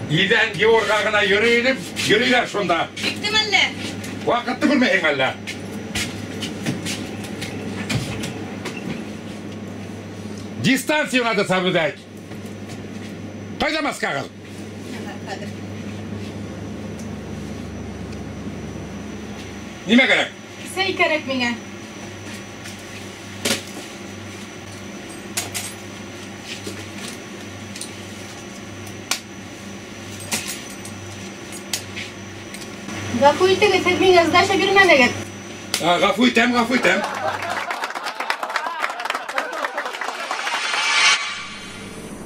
Иҙән йыуырға ғына йөрөй инем, йөрөйҙәр шунда. Биктеме әллә? Ваҡытты күрмәйһеңме әллә? Дистанцию надо соблюдать. Ҡайҙа маскағыҙ? Хәҙер. Нимә кәрәк? Сәй кәрәк миңә. Ғәфү итегеҙ, һеҙ миңә сдача бирмәнегеҙ. Ғәфү итәм, ғәфү итәм.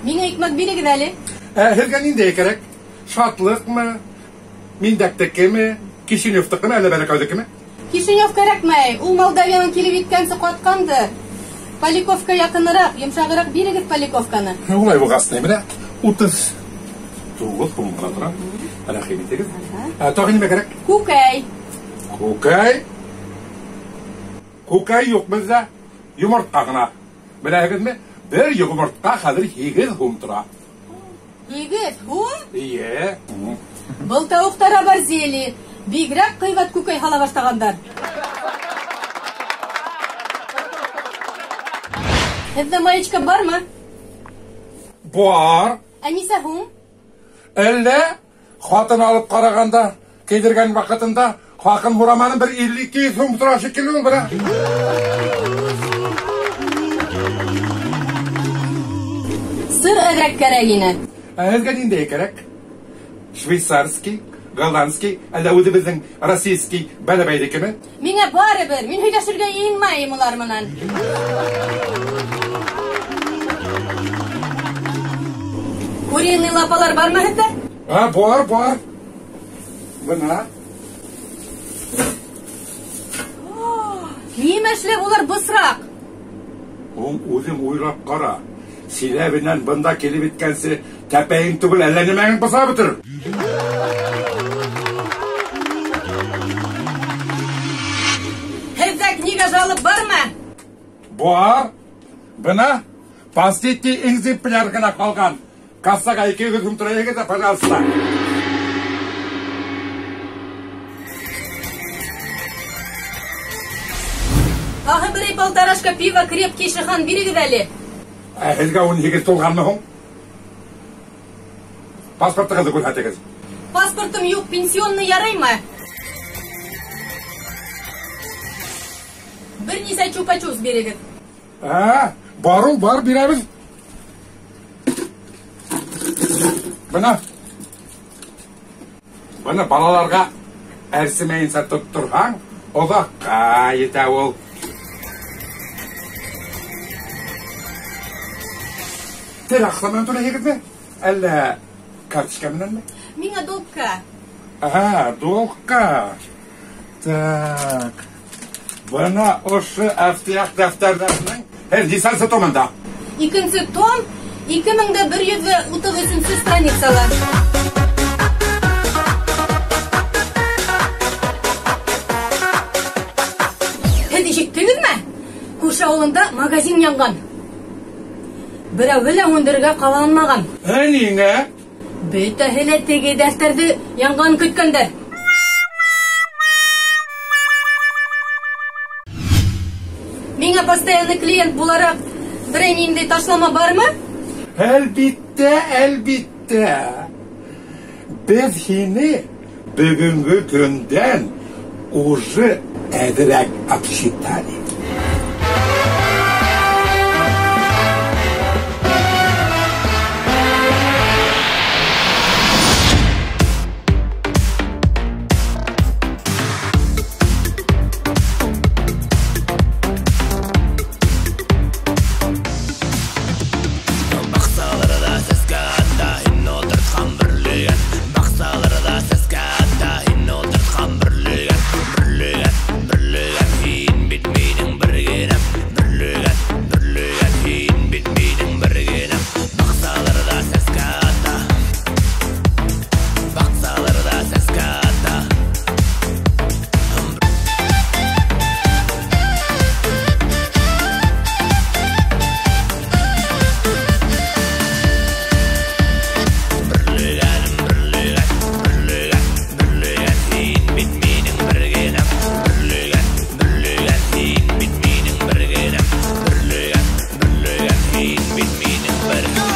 Миңә икмәк бирегеҙ әле. Һеҙгә ниндәй кәрәк? Шатлыҡмы? Миндәктекеме? Кишиневтыкымы, әллә Бәләкәйҙекеме? Кишинев кәрәкмәй. Ул Молдавиянан килеп еткәнсе ҡатҡандыр. Поляковка яҡыныраҡ, йомшағыраҡ бирегеҙ Поляковканы. Улай булғас, ни менә 39 һум ғына тора. Рәхим итегеҙ. Тағы нимә кәрәк? Күкәй. Күкәй? Күкәй юҡ беҙҙә. Йомортҡа ғына. Беләһегеҙме? Бер йомортҡа хәҙер 8 һум тора. 8 һум? Эйе. Был тауыҡтар оборзели. Бигерәк ҡыйбат күкәй һала башлағандар. Һеҙҙә маечка бармы? Бар. Ә нисә һум? Әллә хатын алып ҡарағанда, кейҙергән ваҡытында хаҡын һораманым, бер 52 һум тора шикелле ул, бына. Сыр әҙерәк кәрәк ине. Ә һеҙгә ниндәй кәрәк? Швейцарский, голландский, әллә үҙебеҙҙең российский бәләбәйҙекеме? Миңә барыбер, мин һөйләшергә йыйынмайым улар менән. Куриный лапалар бармы һеҙҙә? Бар, бар. Бына. Нимә эшләп улар бысраҡ? Һуң үҙең уйлап ҡара. Силәбенән бында килеп еткәнсе тәпәйең түгел, әллә нимәңең быса бөтөр. Һеҙҙә книга жалоб бармы? Бар. Бына последний экземпляр ғына ҡалған. Кассаға 200 һум тора егет, пожалуйста. Тағы берәй полторашка пиво крепкий шихан бирегеҙ әле. Һеҙгә 18 тулғанмы һуң? Паспортығыҙҙы күрһәтегеҙ. Паспортым юҡ, пенсионный яраймы? Бер нисә чупа-чупс бирегеҙ. Бар ул, бар, бирәбеҙ. Бына. Бына балаларға әрсемәйенсә тотторһаң, оҙаҡҡа етә ул. Тел аҡса менән түләйһегеҙме? Әллә карточка менәнме? Миңә долгка. Долгка. Так. Бына ошо әфтияҡ дәфтәрҙәренең һеҙ нисәнсе томында? Икенсе том, 2133 страницала. Һеҙ ишеттегеҙме? Күрше ауылында магазин янған. Берәүҙе лә һүндерергә ҡабаланмаған. Ниңә? Бөтәһе лә теге дәфтәрҙе янған көткәндәр. Миңә постоянный клиент булараҡ берәй ниндәй ташлама бармы? Әлбиттә, әлбиттә. Беҙ һине бөгөнгө көндән уже әҙерәк обсчитали. Берлеген, берлеген, һин бит минең Бер.